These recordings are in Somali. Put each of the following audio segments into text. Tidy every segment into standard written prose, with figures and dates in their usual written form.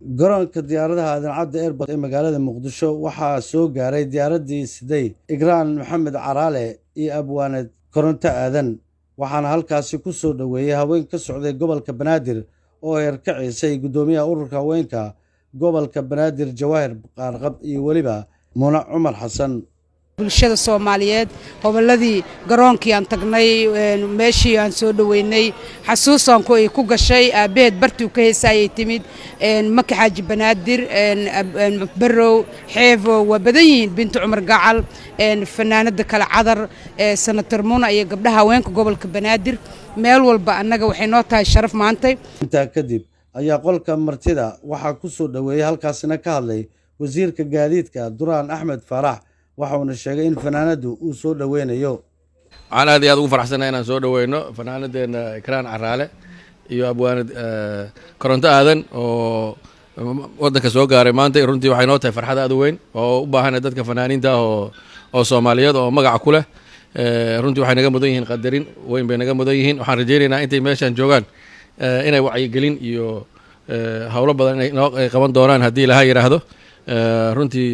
Garoonka diyaaradaha Aadan Cadde Airport ee magaalada Muqdisho waxaa soo gaaray diyaaraddii siday Igraan Maxamed Caraale iyo abwaaned Koronto Aadan, waxaana halkaasi ku soo dhoweeyey haween ka socday gobolka Banaadir oo heerkacisay guddoomiyaha ururka haweenka gobolka Banaadir, Jawaahir Qaarqab, iyo weliba Muna Cumar Xasan. Bulshada Soomaaliyeed, hobolladii, garoonkii aan tagnay, meeshii aan soo dhoweynay, xasuusanku ay ku gashay aabbaheed bartuu ka heesaayay timid. Maki Xaaji Banaadir, Barrow, Xeevo, waa badan yihiin, Bintu Cumar Gacal, fanaanada kale Cadar, Senator Muna iyo gabdhaha haweenka gobolka Banaadir meel walba, annaga waxay noo tahay sharaf maantay. Intaa kadib ayaa qolka martida waxaa ku soo dhoweeyey, halkaasina ka hadlay wasiirka gaadiidka Duraan Axmed Faarax, waxauna sheegay in fanaanadu uu soo dhoweynayo. Waxaan aad iyo aad ugu faraxsanahay inaan soo dhoweyno fanaanadeena Ikraan Caraale iyo abwaanad Koronto Aadan oo waddanka soo gaaray maanta. Runtii waxay noo tahay farxad aad u weyn oo u baahan dadka fanaaniinta ah oo Soomaaliyeed oo magaca ku leh. Runtii waxay naga mudan yihiin, qadarin weyn bay naga mudan yihiin. Waxaan rajaynaynaa intay meeshaan joogaan inay wacyigelin iyo howlo badan inay noo ay qaban doonaan haddii Ilaha yidhaahdo. Runtii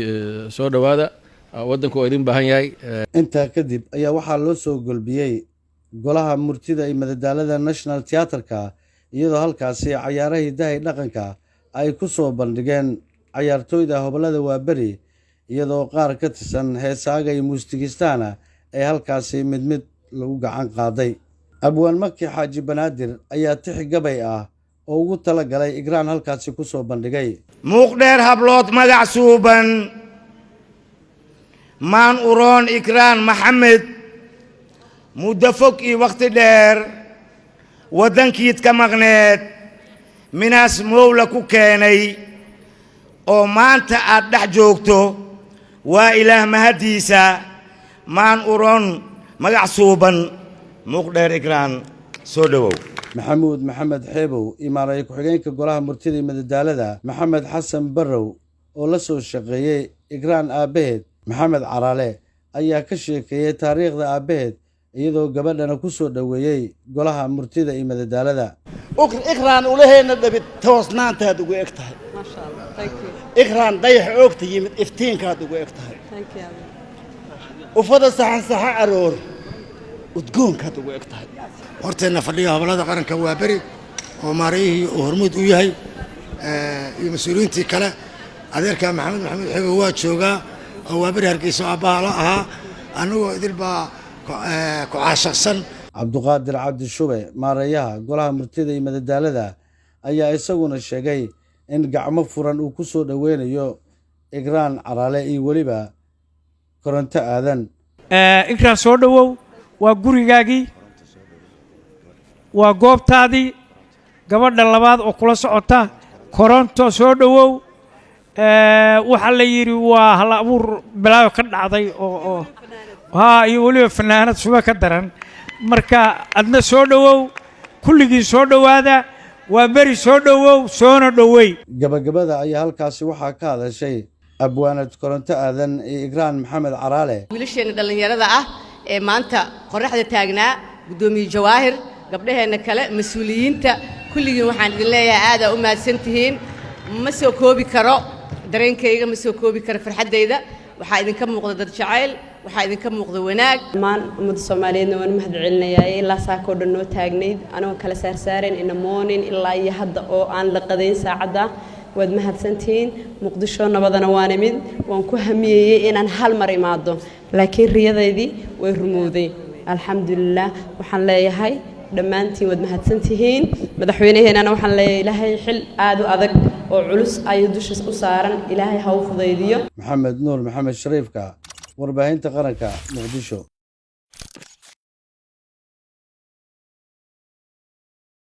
soo dhowaada, waddanku waa idin baahan yahay. Intaa kadib ayaa waxaa loo soo golbiyey golaha murtida iyo madadaalada National Theatreka, iyadoo halkaasi cayaaraha hidaha iyo dhaqanka ay ku soo bandhigeen cayaartooyda hobollada Waaberi, iyadoo qaar ka tirsan heesaaga iyo muusigiistahana ay halkaasi mid mid lagu gacan qaaday. Abwaan Maki Xaaji Banaadir ayaa tix gabay ah oo ugu tala galay Igraan halkaasi ku soo bandhigay. Muuqdheer hablood magac suuban, maan uroon Ikraan Maxamed, muddo fog iyo wakhti dheer waddankiid ka maqneed, minaas mowla ku keenay oo maanta aad dhex joogto, waa Ilaah mahaddiisa. Maan uroon magac suuban, muuqdheer Ikraan, soo dhowow. Maxamuud Maxamed Xeebow, imaaray ku-xigeenka golaha murtida iyo madadaalada, Maxamed Xasan Barrow oo la soo shaqeeyey Igraan aabbaheed Maxamed Caraale, ayaa ka sheekeeyey taariikhda aabbaheed, iyadoo gabadhana ku soo dhoweeyey golaha murtida iyo madadaalada. Ikraan, ulaheenna dhabid toosnaantaad ugu eg tahay. Ikraan, dayax oogta yimid iftiinkaad ugu eg tahay. Ufada saxan saxa aroor udgoonkaad ugu eg tahay. Horteenna fadhiya hobolada qaranka waa beri oo maarayihii uu hormuud u yahay iyo mas-uuliyiintii kale. Adeerka Maxamed Maxamuud Xeebo waa joogaa oo waa beri Hargeysa aabbaha la ahaa. Annagoo idil baa ku caashaqsan. Cabduqaadir Cabdi Shube, maareeyaha golaha murtida iyo madadaalada, ayaa isaguna sheegay in gacmo furan uu ku soo dhoweynayo Igraan Caraale iyo weliba Koronto Aadan. Ikraan, soo dhowow. Waa gurigaagii, waa goobtaadii. Gabadha labaad oo kula socota, Koronto, soo dhowow. Waxaa la yidhi waa hal abuur bilaayo ka dhacday oo haa iyo weliba fanaanad suba ka daran. Marka adna soo dhowow, kulligiin soo dhowaada. Waa beri, soo dhowow, soona dhowey. Gabagabada ayaa halkaasi waxaa ka hadashay abwaanad Koronto Aadan iyo Igraan Maxamed Caraale. Wiilasheenna dhallinyarada ah ee maanta qorraxda taagnaa, guddoomiye Jawaahir, gabdhaheenna kale, mas-uuliyiinta, kulligiin waxaan idin leeyahay aadaa u mahadsan tihiin. Ma soo koobi karo dareenkayga, ma soo koobi karo farxaddayda. Waxaa idinka muuqda dad jacayl, waxaa idinka muuqda wanaag. Dhammaan ummadda Soomaaliyeedna waan u mahad celinayaa ilaa saakoo dhan noo taagnayd, anagoo kala saarsaareen ina moonin ilaa iyo hadda oo aan la qadayn saacadda. Waad mahadsantihiin. Muqdisho nabadana waan imid. Waan ku hamiyeyey inaan hal mar imaado, laakiin riyadaydii way rumowday, alxamdulilah. Waxaan leeyahay dhammaantiin waad mahadsantihiin. Madaxweynaheennana waxaan leeyahay Ilaahay xil aad u adag oo culus ayuu dusha u saaran, Ilaahay ha u fudaydiyo. Maxamed Nuur Maxamed Shariifka, warbaahinta qaranka, Muqdisho.